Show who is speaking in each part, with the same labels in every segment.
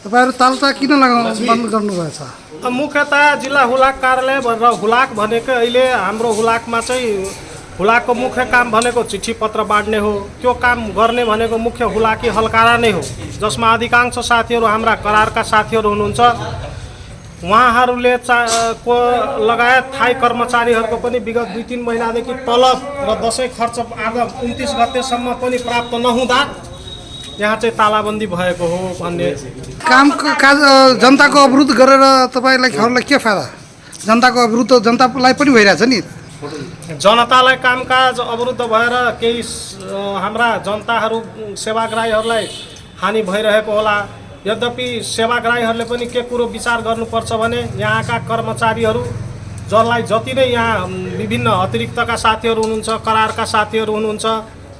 Speaker 1: तपाईहरु तालचा किन बन्द गर्नुभएछ?
Speaker 2: मुख्यतया जिल्ला हुलाक कार्यालय भनेर हुलाक भनेको अहिले हाम्रो हुलाकमा चाहिँ हुलाकको मुख्य काम भनेको चिठी पत्र बाँड्ने हो। त्यो काम गर्ने भनेको मुख्य हुलाकी हलकारा नै हो, जसमा अधिकांश साथीहरू हाम्रा करारका साथीहरू हुनुहुन्छ। उहाँहरूले को लगायत थाई कर्मचारीहरूको पनि विगत 2-3 महिनादेखि तलब र दसैँ खर्च आज 29 गतेसम्म पनि प्राप्त नहुँदा यहाँ चाहिँ तालाबन्दी भएको हो भन्ने
Speaker 1: काज जनताको अवरोध गरेर तपाईलाई के फाइदा? जनताको अवरोध जनतालाई पनि भइरहेछ नि।
Speaker 2: जनतालाई कामकाज अवरुद्ध भएर केही हाम्रा जनताहरू सेवाग्राहीहरूलाई हानि भइरहेको होला। यद्यपि सेवाग्राहीहरूले पनि के कुरो विचार गर्नुपर्छ भने यहाँका कर्मचारीहरू जसलाई जति नै यहाँ विभिन्न अतिरिक्तका साथीहरू हुनुहुन्छ, करारका साथीहरू हुनुहुन्छ,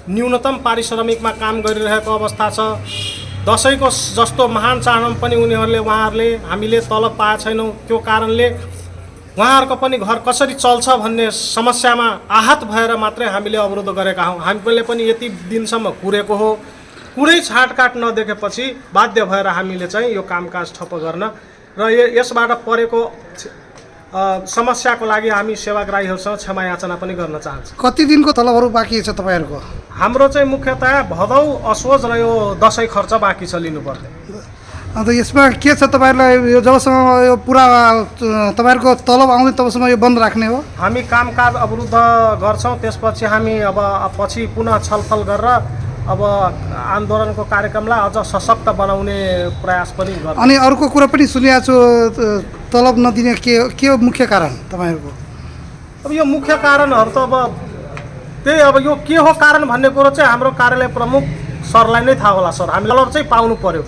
Speaker 2: न्यूनतम पारिश्रमिकमा काम गरिरहेको अवस्था छ। दसैँको जस्तो महान चाडमा पनि उहाँहरूले हामीले तलब पाएको छैनौँ। त्यो कारणले उहाँहरूको पनि घर कसरी चल्छ भन्ने समस्यामा आहत भएर मात्रै हामीले अवरोध गरेका हौँ। हामीले पनि यति दिनसम्म कुरेको हो, कुनै छाटकाट नदेखेपछि बाध्य भएर हामीले चाहिँ यो कामकाज ठप्प गर्न र यसबाट परेको समस्याको लागि हामी सेवाग्राहीहरूसँग क्षमा याचना पनि गर्न चाहन्छौँ।
Speaker 1: कति दिनको तलबहरू बाँकी छ तपाईहरुको?
Speaker 2: हाम्रो चाहिँ मुख्यतया भदौ, असोज र यो दसैँ खर्च बाँकी छ लिनुपर्ने।
Speaker 1: अन्त यसमा के छ तपाईहरुलाई यो जबसम्म यो पुरा तपाईहरुको तलब आउँदैन तबसम्म यो बन्द राख्ने हो?
Speaker 2: हामी कामकाज अवरुद्ध गर्छौँ, त्यसपछि हामी अब पछि पुनः छलफल गरेर अब आन्दोलनको कार्यक्रमलाई अझ सशक्त बनाउने प्रयास पनि गर्छौँ।
Speaker 1: अनि अर्को कुरा पनि सुनेको छु, तलब नदिने के मुख्य कारण तपाईहरुको?
Speaker 2: अब यो मुख्य कारणहरू त अब त्यही अब यो के हो कारण भन्ने कुरो चाहिँ हाम्रो कार्यालय प्रमुख सरलाई नै थाहा होला। सर, हामी तलब चाहिँ पाउनु पर्यो।